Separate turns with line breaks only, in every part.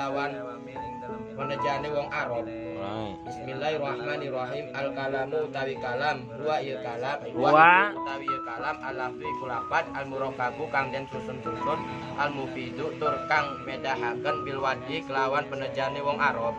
kelawan penejane wong Arab. Bismillahirrahmanirrahim. Al kalamu utawi kalam huwa ya kalam huwa utawi ya kalam al-lafzu iku lafadz al murakkabu kang den susun-susun al mufidu tur kang medahaken bil wadi kelawan penejane wong Arab.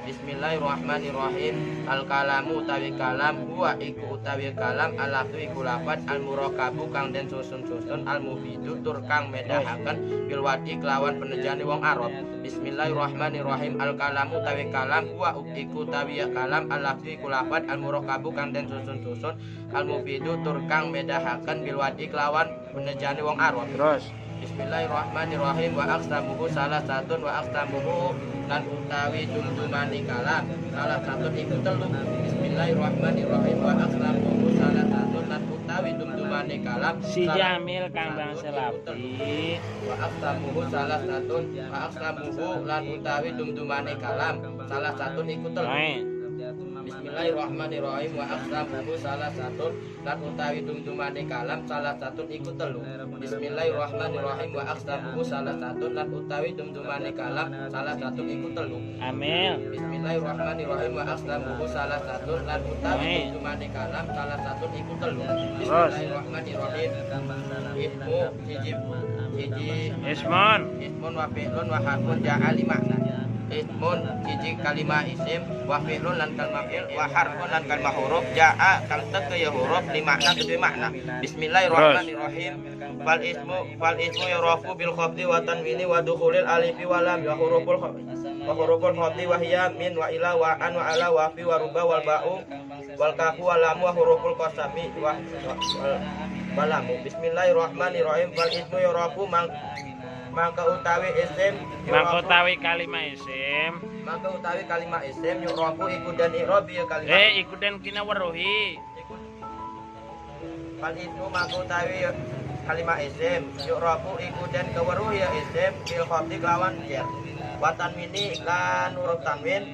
Bismillahirrahmanirrahim. Al kalamu utawi kalam huwa iku utawi kalam al-lafzu iku lafadz al murakkabu kang den susun-susun al mufidu tur kang medahaken bil wadi kelawan penejane wong Arab. Bismillahirrahmanirrahim. Al kalamu utawi kalam huwa iku utawi kalam al-lafzu iku lafadz al murakkabu kang den susun-susun al mufidu tur kang medahaken bil wadi kelawan penejane wong Arab.
Terus
Bismillahirrahmanirrahim. Wa aqsamuhu salasatun wa aqsamuhu lan utawi dumdumane kalam salasatun iku telu. Bismillahirrahmanirrahim. Wa aqsamuhu salasatun lan utawi dumdumane kalam
si Jamil kang bangsa lapi.
Wa aqsamuhu salasatun wa aqsamuhu lan utawi dumdumane kalam salasatun iku telu. Bismillahirrahmanirrahim. Wa aqsamuhu salasatun lan utawi dumdumane kalam salasatun iku telu. Bismillahirrahmanirrahim. Wa aqsamuhu salasatun lan utawi dumdumane kalam salasatun iku telu.
Amin.
Bismillahirrahmanirrahim. Wa aqsamuhu salasatun lan utawi dumdumane kalam salasatun iku telu. Bismillahirrahmanirrahim. Ismu siji siji
ismun
ismun wa fi'lun wa harfun ja'a li makna. Ismun siji kalimah isim wa fi'lun lan kalimah fi'il wa harfun lan kalimah huruf ja'a kang teka ya huruf li makna kedue makna. Bismillahirrahmanirrahim. Fal ismu yurafu bil khafdi wa tanwini wa dukhulil alifi wa lam wa huruful khafdi wa hiya min wa ila wa an wa ala wa fi wa ruba wal ba'u wal kafu wal lam wa huruful qasami wa wal lam. Bismillahirrahmanirrahim. Fal ismu yurafu mangka utawi isim
mangka utawi kalimah isim
mangka utawi kalimah isim yu'rafu iku dan i'rab ya kalimah
iku den kina weruhi
iku fal ismu mangka utawi kalimah isim yu'rafu iku den keweruhi ya isim bil khafdi kelawan jar wa tanwini lan huruf tanwin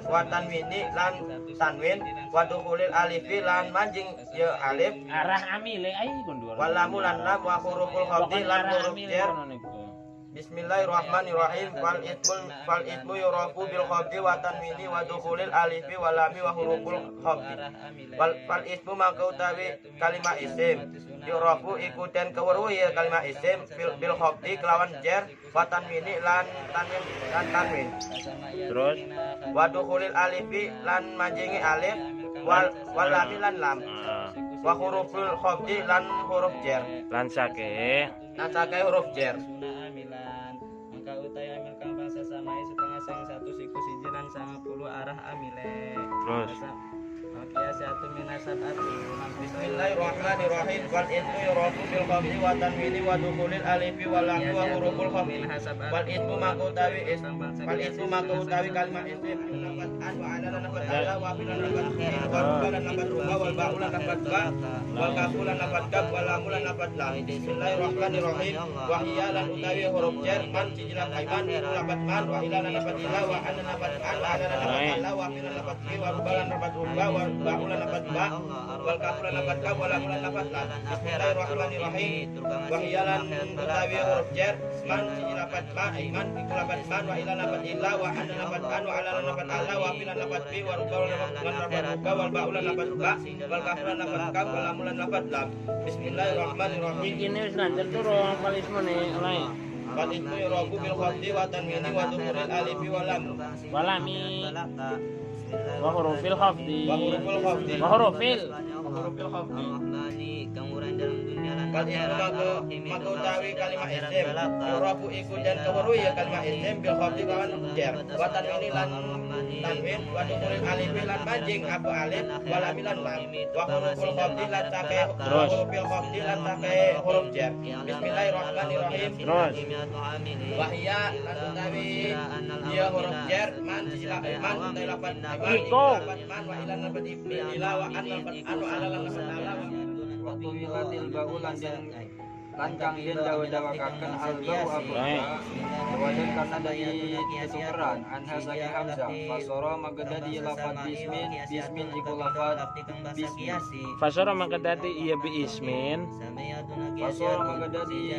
wa tanwini lan tanwin wa dukhulil alifi lan manjing ya alif
arah amile ai kondur
wal lamu lan lam wa huruful khafdi lan huruf jar. Bismillahirrahmanirrahim. Fal ismu yurafu bil khafdi wa tanwini wa dukhulil alifi wal lami wa huruful khafdi. Fal ismu mangka utawi kalimah isim yurafu iku den keweruh ya kalimah isim bil khafdi kelawan jar wa tanwini lan tanwin lan tanwin.
Terus
wa dukhulil alifi lan manjingi alif wal lami lan lam wa huruful khafdi lan huruf jar
lan sake
huruf jar.
Arah amile.
Terus
Bismillahirrahmanirrahim. Fal ismu yurafu bil khafdi wa tanwini wa dukhulil alifi wal lam wa huruful khafdi. Fal ismu mangka utawi fal ismu mangka utawi kalimah isim lafaz an wa ala lan lafaz ala wa fi lan lafaz fi wa ruba lan lafaz ruba wal ba'u lan lafaz ba wal kafu lan lafaz kaf wal lamu lan lafaz lam. Bismillahirrahmanirrahim. Wa hiya lan utawi huruf jar man siji lafaz man iku lafaz man wa ila lan lafaz ila wa an lan lafaz an wa ala lan lafaz ala wa fi lan lafaz fi wa ruba lan lafaz ruba wal ba'u lan lafaz ba wal kafu lan lafaz kaf wal lamu lan lafaz lam. Bismillahirrahmanirrahim. Wa hiya lan utawi huruf jar man siji lafaz ma man iku lafaz man wa ila lafaz ila wa an lafaz an wa ala lafaz ala wa fi lan lafaz fi wa ruba lan lafaz ruba wal ba'u lan lafaz ba wal kafu lan lafaz kaf wal lamu lan lafaz lam. Bismillahirrahmanirrahim.
Iki wis lancar turun fal ismune oleh
fal ismu yurafu bil khafdi wa tanwini wa dukhulil alifi wal lam
walami wa hurufil khafdi
wa hurufil khafdi
wa hurufil
khafdi. Fal ismu maka utawi kalimah isim yurafu iku den keweruh ya kalimah isim bil khafdi lawan jar wa tanwini lan tanwin wa dukhulil alifi lan manjing abu alif wa lam lan lam wa huruful khafdi lan sake hurufil khafdi lan sake huruf jar. Bismillahirrahmanirrahim.
Terus
wa hiya lan utawi ya huruf jar man man utawi lafaz man man wa ila lafaz ila wa an lafaz an wa ala lafaz ala wa
tuwilatil ba'u lan den
Lan kang den dawa-dawakaken albau apa wajan karena dari tukeran anha saking hamzah fasara maka dadi lafat bismin bismin iku lafat bismin
Fasara maka dadi iya bi ismin.
Fasara maka dadi iya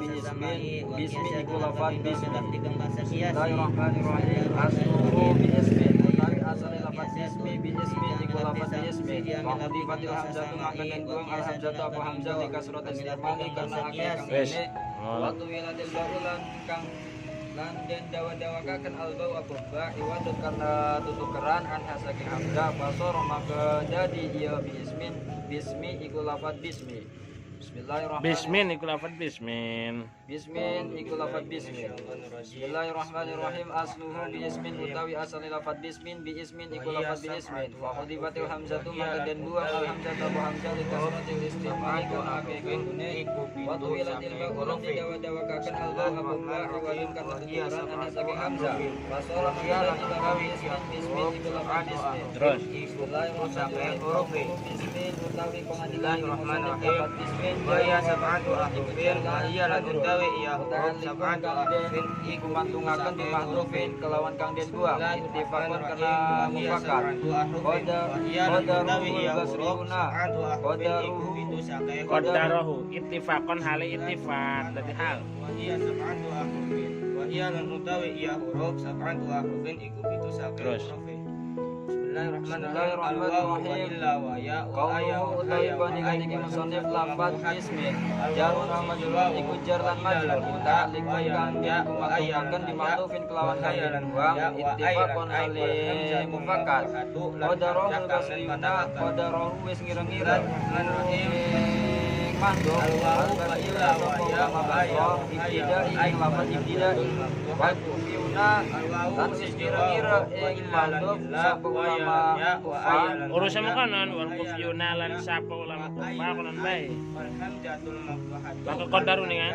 bi ismin bismin iku lafat bismin. Bismillahirrahmanirrahim. Asluhu bi ismin utawi asale lafat bismi bi ismin iku lafat bi ismin. Wa hudifatil hamzatu maka den buang al hamzatu apa hamzah li kasrat istimali karena akeh kang dene wa tuwilatil ba'ulan kang lan den dawa-dawakaken al bau apa ba iwadun karena tutukeran anha saking hamzah fasara maka dadi iya bi ismin bismi iku lafat bismi. Bismillahirrahmanirrahim.
Bismin iku lafat bismin.
Bismin iku lafat bismin. Bismillahirrahmanirrahim. Asluhu bi ismin utawi asale lafat bismin bi ismin iku lafat bi ismin. Wa hudifatil hamzatu maka den buang al hamzatu apa hamzah li kasratil istimali kana akeh gune wa tuwilatil ba'u lan dawa-dawakaken al ba'u apa ba iwadun karena tuturan anha saking hamzah. Fasara maka dadi lafat bismin bismin iku lafat bismin.
Terus
Bismillahirrahmanirrahim. Bismin utawi pangandikan
Bismillahirrahmanirrahim.
Bismin
Wa hiya sab'atu ahrufin wa hiya lan utawi iya huruf sab'atu ahrufin
iku mantungaken bi mahdhufin kelawan kang den buang ittifaqan karena mufakat qadaruhu basriuna qadaruhu
Qadarahu ittifaqan hale ittifaq dadi hal.
Wa hiya sab'atu ahrufin wa hiya lan utawi iya huruf sab'atu ahrufin iku pitu saking
Terus.
huruf. Bismillahirrahmanirrahim.
Qauluhu utawi panjenengan iki musannif lafat ismin jarun wa majrur iku jar lan majrur muta'alliqun kang den kumantungaken bi mahdhufin kelawan kang den buang ittifaqan hale mufakat qadarahu basriuna qadarahu wis ngira-ngira ing mandhub al-basriuna sapa ulama Basrah ibtidai ing lafat ibtidai wa kufiyuna lan wis ngira-ngira ing mandhub sapa ulama Kufah.
Urusan makanan wal kufyuna lan sapa ulama Kufah konon bae. Maka qadaru nih kan.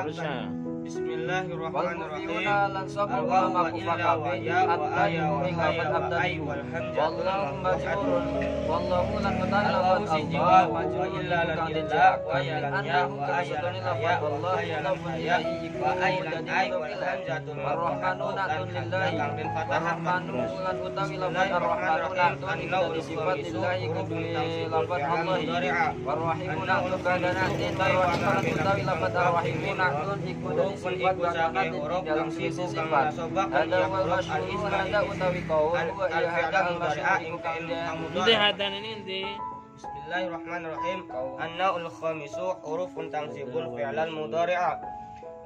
Urusan.
Wal
Bismillahirrahmanirrahim.
kufiyuna lan sapa ulama Kufah kabeh at-taibu ing lafat at-taibu wallahu majrurun wallahu lan utawi lafat Allah majrurun iku kang den jeraken min annahu karena lafat Allah mudhafun ilaihi iku dadi mudhaf ilaih warahmanu natun lillahi warahmanu lan utawi lafat arrahmanu natun iku dadi sifat lillahi kedue lafat Allah warrahimu natun badanatin warrahimu lan utawi lafat arrahimu natun iku dadi sifat badanatin ing dalam sisi sifat hada wal masyhur hada utawi qaul wa iya hada al masyhur iku kang den
Endi hadan ini endi?
Bismillahirrahmanirrahim. An-naul khamisu hurufun tansibul fi'lal mudhari'a.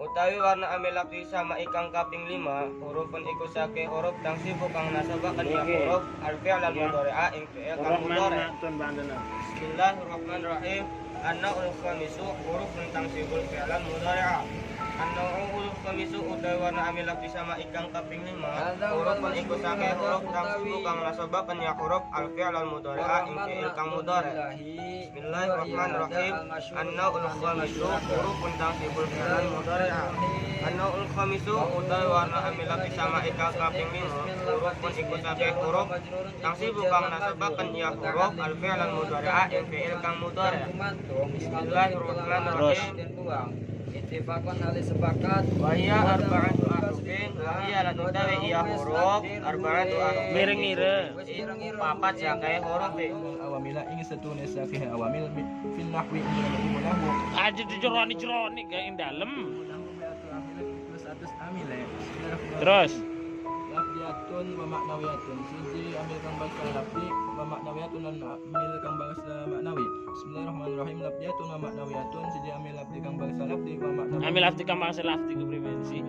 Utawi warna amil lafzi sama ikang kaping 5, hurufun iku sake huruf tangsibu kang nasabaken ya huruf al fi'lal mudhari'a ing fi'il kang
Rahman
mudhari.
natun bandana.
Bismillahirrahmanirrahim. An-naul khamisu hurufun tansibul fi'lal mudhari'a. An-naul khamisu utawi warna amil lafzi sama ikang kaping 5, hurufun iku sake huruf tangsibu kang nasabaken ya huruf al fi'lal mudhari'a ing fi'il kang mudhari. Bismillahirrahmanirrahim. An-naul khamisu hurufun tansibul fi'lal mudhari'a. An-naul khamisu utawi warna amil lafzi sama ikang kaping 5, hurufun iku sake huruf tangsibu kang nasabaken ya huruf al fi'lal mudhari'a ing fi'il kang mudhari. Bismillahirrahmanirrahim.
Ittifaqan hale sepakat
Wa hiya arba'atu ahrufin wa hiya lan utawi iya huruf arba'atu ahrufin.
Mireng-ire.
Papat sakae huruf.
Awamila ing setune sakeh awamil fil nahwi ing dalem nahwu.
Aja dijeroni-jeroni gak ing dalem. Terus
Lafdiyatun wa ma'nawiyatun. Siji amil kang bangsa lafdi wa ma'nawiyatun lan amil kang bangsa ma'nawi. Bismillahirrahmanirrahim. Lafdiyatun wa ma'nawiyatun. Siji amil lafdi kang bangsa lafdi wa ma'nawi.
Amil lafdi kang bangsa lafdi ku primen sih?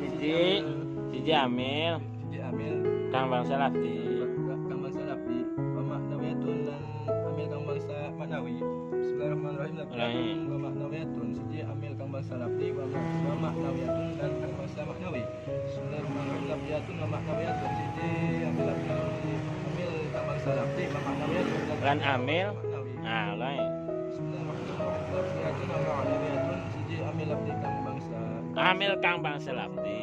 Siji siji amil
Siji amil
kang bangsa lafdi.
Kang bangsa lafdi wa ma'nawiyatun lan amil kang bangsa ma'nawi. Bismillahirrahmanirrahim. Lafdiyatun wa ma'nawiyatun. Siji amil kang bangsa lafdi wa ma'nawiyatun lan kang bangsa ma'nawi. Bismillahirrahmanirrahim. Lafdiyatun wa ma'nawiyatun. Siji amil lafdi amil kang bangsa lafdi wa ma'nawiyatun
lan amil
ma'nawi.
Nah, lae.
Bismillahirrahmanirrahim. Lafdiyatun wa ma'nawiyatun. Siji amil lafdi kang bangsa
Amil kang bangsa lafdi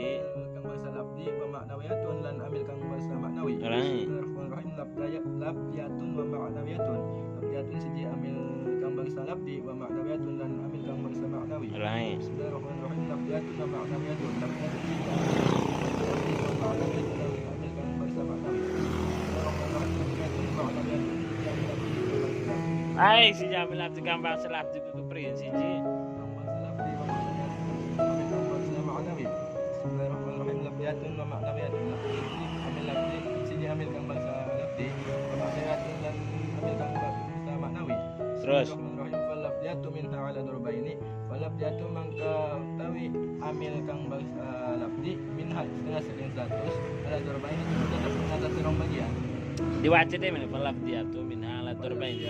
kang bangsa lafdi wa ma'nawiyatun lan amil kang bangsa ma'nawi.
Lae.
Bismillahirrahmanirrahim. Labdiyatun wa ma'nawiyatun. Labdiyatun siji amil kang bangsa labdi wa ma'nawiyatun lan amil kang bangsa ma'nawi. Bismillahirrahmanirrahim. Labdiyatun wa ma'nawiyatun. Labdiyatun siji amil wa ma'nawiyatun lan amil kang bangsa ma'nawi. Bismillahirrahmanirrahim. Labdiyatun wa ma'nawiyatun.
Ai siji amil labdi kang bangsa labdi ku kepriye siji?
Kang bangsa labdi wa ma'nawiyatun amil kang bangsa ma'nawi. Bismillahirrahmanirrahim. Labdiyatun wa ma'nawiyatun. Amil labdi siji amil kang bangsa labdi wa ma'nawiyatun lan amil kang bangsa ma'nawi.
Terus
Bismillahirrahmanirrahim. Falabdiyatu minha ala darbaini. Falabdiyatu mangka utawi amil kang bangsa labdi minha setengah saking 100 ala darbaini tetep ngatasi rong bagian.
Diwaca deh mana falabdiyatu minha ala darbaini.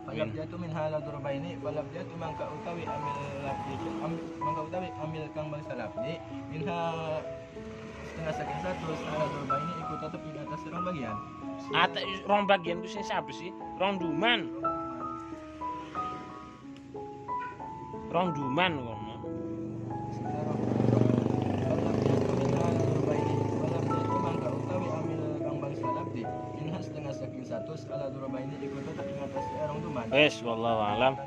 Falabdiyatu minha ala darbaini. Falabdiyatu mangka utawi amil labdi mangka utawi amil kang bangsa labdi minha setengah saking 100 ala darbaini iku tetep ing atas rong bagian.
Ata rong bagian ku sing sapa sih? Rong duman. Rong duman kono.
Falabdiyatu minha ala darbaini. Falabdiyatu mangka utawi amil kang bangsa labdi minha setengah saking 100 ala darbaini iku tetep ing atas rong duman.
Wes wallahu alam.